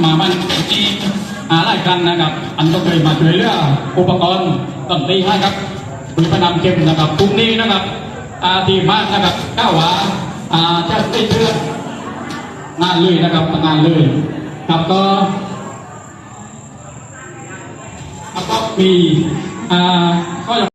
ມາມັນມີ ອ່າ ຫຼາຍຄັນນະຄັບ ອັນກໍເຄີຍມາຊ່ວຍເຫຼືອອຸປະກອນດົນຕີໃຫ້ກັບຜູ້ນຳເຂັ້ມນະຄັບ. ພວກນີ້ນະຄັບ ອ່າ ທີ່ມານະຄັບ ກ້າວວ່າ ອ່າ ຈະໄດ້ເທື່ອງານເລີຍນະຄັບ ງານເລີຍຄັບ. ກໍ ແລ້ວກໍມີ ອ່າ ກໍ